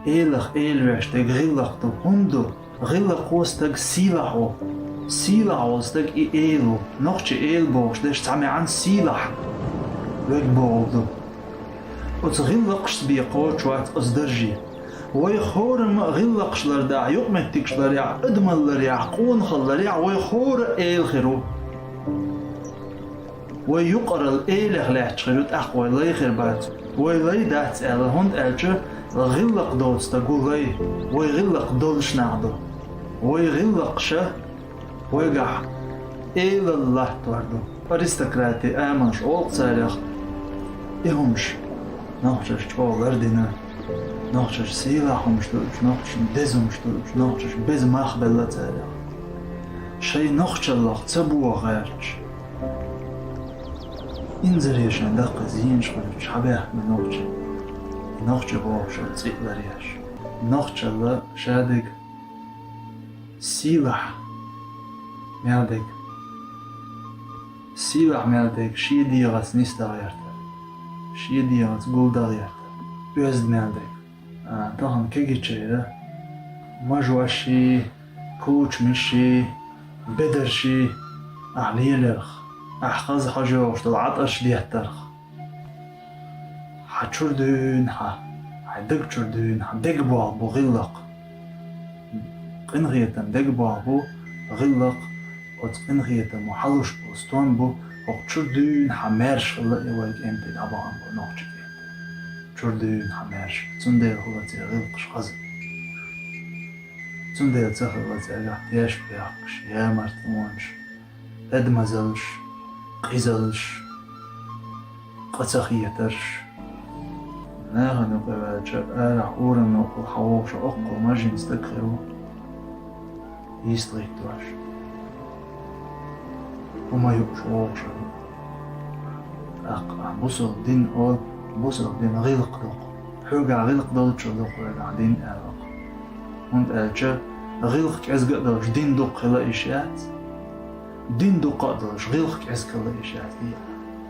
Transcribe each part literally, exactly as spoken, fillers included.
Элах эла веш дерг гӀиллакх ду. ХӀунда ду? ГӀиллакх ву стаг сийлахь ву. Сийлахь волу стаг и эла ву. Нохчийн эла бохуш дерш цхьа маьӀна сийлахь. Вег боху ду. Оцу гӀиллакхашца бен кхочуш вац оцу дарже. Вай хӀораммо гӀиллакхаш лардахь, юкъаметтигаш ларъяхь, адамалла ларъяхь, къонахалла ларъяхь, вай хӀора эла хир ву. Вай юкъаралла элех лаьтташ хир ю, тӀаккха вай лай хир бац. Вай лай дац аьлла, хӀунда аьлча гӀиллакх доцу стаг ву лай. Вай гӀиллакх долуш нах ду. Вай гӀиллакхаш вайгахь элалла латтор ду. Аристократи амалш олу царах, и хӀумаш нохчаша чӀогӀа лардина. Нохчаша сийлахь хӀумаш ду уьш, нохчашна деза хӀумаш ду уьш, нохчаша беза мах белла царах. Шайн нохчаллах ца боху гӀерташ. Инзаре шайн даккхий зенаш хуьлуьйтуш хьабаьхкина нохча. Нохча бохуш цӀе а ларъеш. Нохчалла шадерг сийлахь мел дерг. Сийлахь мел дерг шен дегӀаца нисдан гӀерта. Шен дегӀаца гулдан гӀерта. Оьзда мел дерг. А, тахана кегийчеран мажоший, кучамаший, бедарший ахь леларх, ахь хаза хьожа йогӀуш долу Ӏатарш деттарх. Хьан чуьра дуьйна хьан, хьайн даг чуьра дуьйна хьан дега болх бу гӀиллакх. Къинхетам дега болх бу гӀиллакх, оцу къинхетамо хьалуш бу, стом бу, хӀокху чуьра дуьйна хьан маьрша хилла и вай кӀентий дӀабахана бу нохча кӀентий. Чуьра дуьйна хьан маьрша, цундела хилла церан гӀиллакхаш хаза. Цундела ца хилла цаьргахь тешнабехкаш, ямартлонаш, тӀедмазаллаш, къизаллаш, къа ца хетарш. Нахана юкъа ваьлча, арахь урамна юкъахь хьан вогӀуш оккхул мажин стаг хир ву, йистхӀиттош. ХӀума юуш вогӀуш хир ву. ТӀаккха бусалба дин олу, бусалба дин гӀиллакх доккху. Хьоьгахь гӀиллакх долчул доккху хьоьгахь дин аьлла. ХӀунда аьлча гӀиллакх кӀезга а долуш дин дукха хила йиш яц. Дин дукха а долуш гӀиллакх кӀезга хила йиш яц.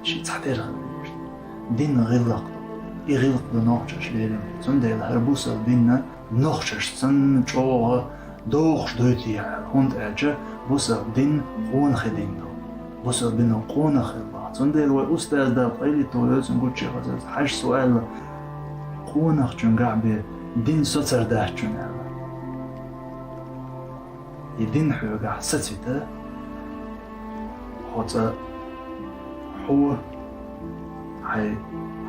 Ши цхьатерра хила йиш яц. Дин гӀиллакх ду. И гӀиллакх ду нохчаша лерина. Цундела хӀара бусалба динна нохчашца санна чӀогӀа дохуш дуй те аьлла. ХӀунда аьлча бусалба дин къонахий дин ду. Бусалба дино къонах хила боху. Цундела вай устаз Дала къайле тохайойла, цуьнан гуччехь хаза хьаьжас ву аьлла, къонахчуьнгахь бен дин соцар дац чунна аьлла. И дин хьоьгахь сацийта, хьо цкъа хьо, хьайн,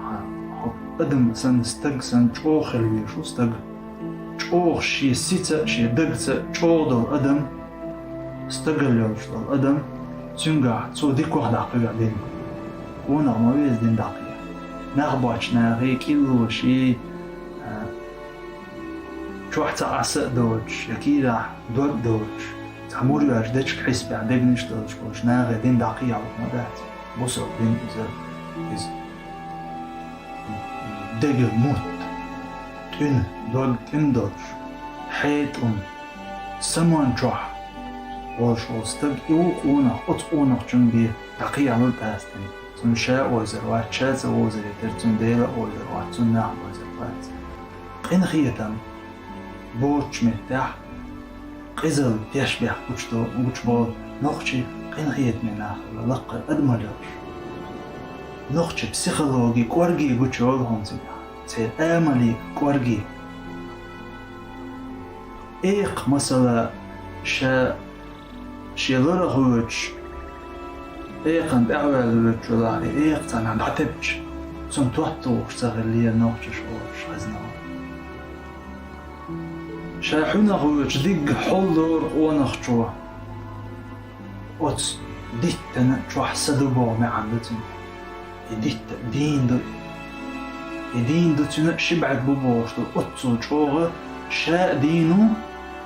хьан, хьо адам санна, стаг санна чӀогӀа хила везаш ву стаг. ЧӀогӀа шен сица а, шен дагца а чӀогӀа долу адам, стагал йолуш долу адам, цуьнгахь цо дикох дӀакхоьхьу дин. Къонах ма веза дин дӀакхехьа. Нах боцчу нахе кӀиллоший, а, чохь цхьа Ӏаса а доцуш, я кийрахь дог а доцуш, цхьа мур йоьжна дечиг хьисапехь дегнаш а долуш болчу нахе дин дӀакхехьалуш ма дац. Бусалба дин иза, иза дега мутт, тӀуьна, дог тӀуьна долуш, хьетӀун, самон чохь волуш волу стаг, и ву къонах, оцу къонахчун бен дӀакхехьалур дац дин. Цунна ша ойзар вац, ша ца вовзаре терра, цунна Дела а ойзар вац, цунна нах а ойзар вац. Къинхетам боцучу меттехь, къизалла тешнабехк гучудо, гучуболу нохчий къинхетаме нах хилла, лаккхара адамалла йолуш. Нохчийн психологи кӀорге гучуйолу хӀунда цигахь, церан амали кӀорге. Экха, масала, ша шен ларах воьдуш, экхана тӀаьхьаваьлла воьдучу лахе, экха цхьанхьа дӀатепча, цунна тотталуш ца хилла лела нохчаша олуш хезна вай. Ша хьуьнах воьдуш дигга хьулдора къонахчо, оцу диттана чохь са ду боху маьӀна ду цуьнан. И дитта дийна ду. И дийна ду цуьнан, ши бӀаьрг бу бохуш ду, оццул чӀогӀа ша а дийна ву,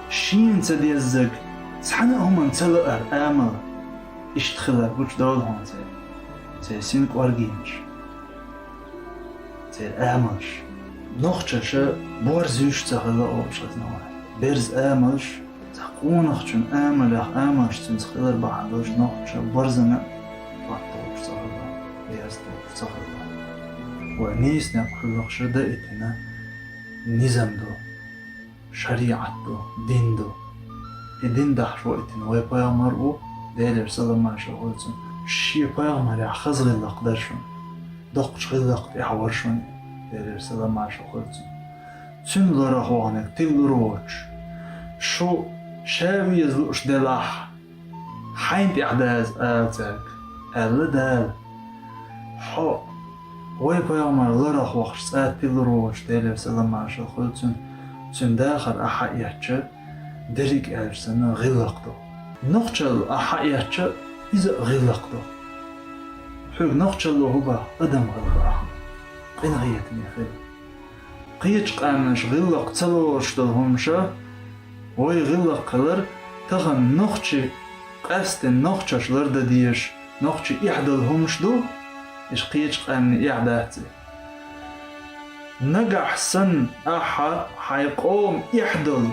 шена ца деззарг, цхьана а хӀуманна ца лаар амал. Иштта хилар гучудолу хьуна церан, церан син кӀоргенаш, церан амалш. Нохчаша борз юьш ца хилла олуш хезна вай. Берза амалш, цхьа къонахчун амалех амалш цуьнца хилар бахьана долуш нохча борзана а тотталуш ца хилла, деза долуш ца хилла. Вай нийса некъ хьоьхуш даийтина, низам ду, шариӀат ду, дин ду. И дин дахьаш ваийтина вай пайхамар ву, Делера салам-маршалла хуьлда цунна, шен пайхамарехь хаза гӀиллакх дара шуна, доккхачу гӀиллакх тӀехь вара шуна, Делера салам-маршалла хуьлда цунна. Цуьнан ларах ваханарг тилла лур воцуш, шу ша веза лууш делахь, хьайна тӀехь даза ала цаьрга, аьлла Дала. Хьо, вай пайхамар ларах вахча цкъа тилла лур воцуш, Делера салам-маршалла хуьлда цунна, цуьнан дахар ахь хьаэцча, дерриг аьлча санна гӀиллакх ду. Нохчалла ахь хьаэцча, иза а гӀиллакх ду. Хьоьга нохчалла хӀун боху, адам хила боху. Къинхетаме хила. Кхечу къаьмнаш гӀиллакх ца лоруш долу хӀумаша, вай гӀиллакх хилар, тахана нохчий къаьсттина нохчаша лардан дезаш, нохчий эхь долу хӀумаш ду, иштта кхечу къаьмнийн эхь дац и. Нагахь санна ахьа хьайн къоман эхь долу,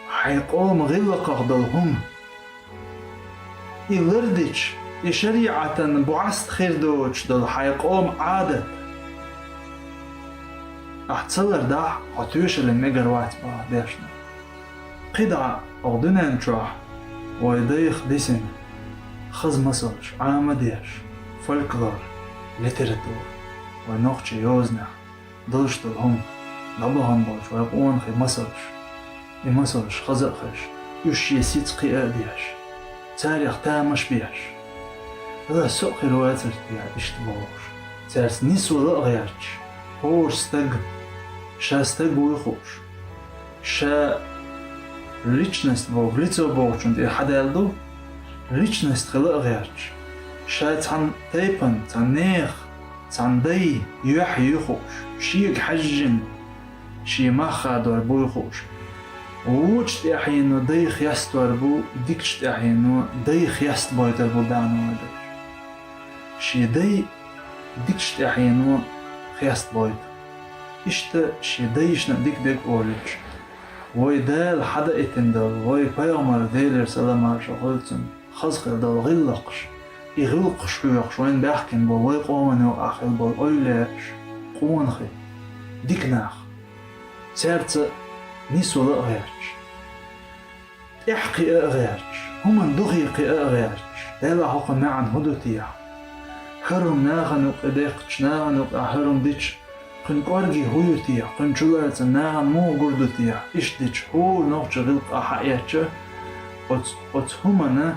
хьайн къоман гӀиллакхах долу хӀума, и лардича, и шариӀатан бӀост хир доцуш долу хьайн къоман Ӏадат ахь ца лардахь, хьо тоьшаллин мегар вац боху дешна. КхидӀа оха дуьнен чохь вай дайх дисина хаза масалш Ӏама деш, фольклор, литература, вай нохчийн йозанехь долуш долу хӀума, дӀабахана болчу вай къонахий масалш, и масалш хаза а хезаш, уьш шен сица кхиа а деш, царех тамаш беш. Ала со а хир вацара те иштта бохуш, цаьрца нисвала а гӀерташ, хӀора стаг, ша стаг вуй хууш, ша личность боху, лицо бохучун тӀе хьадаьлла ду, личность хила а гӀерташ, ша цхьана тайпана, цхьана нехан, цхьана дай, юьхь юй хууш, шега хьаьжжина, шен мах хадор буй хууш. Вочу тӀаьхьено дай хестор бу, дикачу тӀаьхьено дай хестабойтар бу баьхна вай дайша. Шен дай дикачу тӀаьхьено хестабойта. Иштта шен дайшна а дика дерг олуьйтуш, вай Дала хьадаийтина долу, вай пайхамар, Делера салам-маршалла хуьлда цунна, хаза хила долу гӀиллакхаш, и гӀиллакхаш хьоьхуш вайна баьхкина болу вай къоман юкъахь хилла болу эвлаяаш, къонахий, дика нах, цаьрца нисвала а гӀерташ, тӀаьхьакхиа а гӀерташ, хӀуманна духе кхиа а гӀерташ, Делахь хӀокхуьнан маьӀна хӀун ду техьа? ХӀара хӀума нахана юкъа даьккхича, нахана юкъахь хӀара хӀума дича, кхуьнан кӀорге хӀун ю техьа, кхуьнан чулацам нахана муха гур ду техьа, иштта дича, хӀора нохча гӀиллакх ахь хьаэцча, оцу, оцу хӀуманна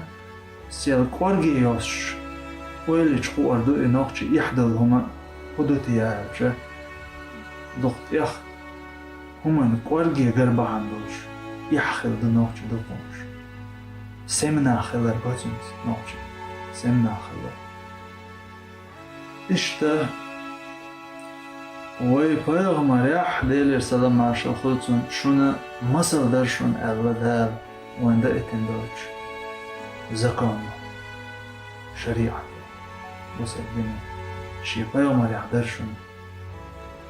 сел кӀорге йоссуш, ойла йича хуур ду и нохча эхь долу хӀума хӀун ду техьа аьлча, дукха тӀех хӀуманна кӀорге гар бахьана долуш, эхь хилла ду нохча дукхахуш. Семнах хилар бу цуьнца нохча, семнах хилар. Иштта, вай пайхамарехь, Делера салам-маршалла хуьлда цунна, шуна масал дара шуна аьлла Дала, вайна даийтина долчу законо, шариӀато, бусалба дино. Шен пайхамарехь дара шуна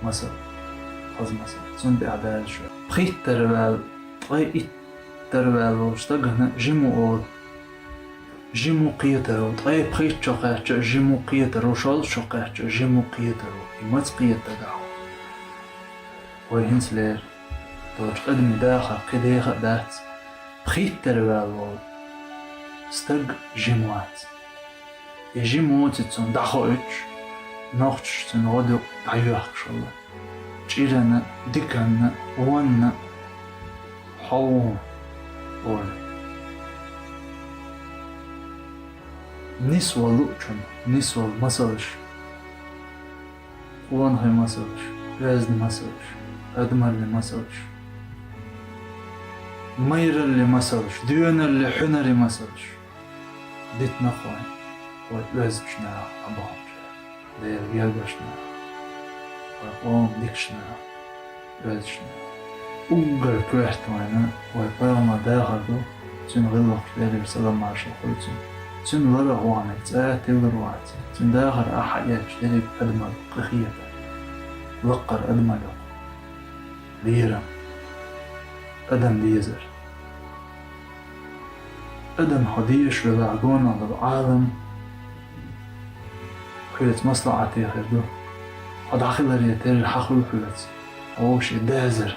масал, хаза масал, цунна тӀехь Дала шу. Пхийттара ваьлла, ткъе иттара ваьлла волчу стагана жима олу. Жиму кхетар ву, ткъе пхийтта шо кхаьчча а жиму кхетар ву, шолгӀа шо кхаьчча а жиму кхетар ву. И маца кхета дагахь ву? Вай хӀинца лер долчу къадаме дахар кхин деха а дац. Пхийттара ваьлла волу стаг жима вац. И жима воцийла цунна дӀахоуьйтуш, нохчаша цуьнан гӀодаюкъ дӀайоьхкуш хилла. ЧӀирана, диканна, вонна, хьо ву, олий. Нисвала луучунна нисвала масалш, къонахий масалш, оьзда масалш, адамалли масалш, майралли масалш, доьналли, хьуьнари масалш. Дитина вайна, вай оьздачу наха дӀабаханчара, Дела гергашна, вай къоман дикачу наха, оьздачу наха. Уггар коьрта вайна вай пайхамар дахар ду, цуьнан гӀиллакхаш, Делера салам-маршалла хуьлда цунна. Цуьнан ларах ваханарг цкъа а тилла лур вац. Цуьнан дахар ахь хьаэцча, дерриг адамалла къинхетар, лаккхара адамалла юкъа лерам, адам дезар. Адам хьо дезаш велахь, гонах долу Ӏалам хьоьца маслаӀате хир ду. Хьо дӀахиларе терра хьан хуьлу хьоьца? Вовши дезар.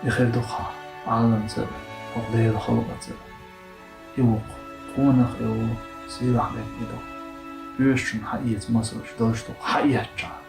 И хир ду-кх Ӏалам цӀа, хӀокху Делан халкъаца. И ву-кх къонах, и ву сийлахь берг и ду. Оьшучунна хьаэца масалш долуш ду-кх, хьаэцча.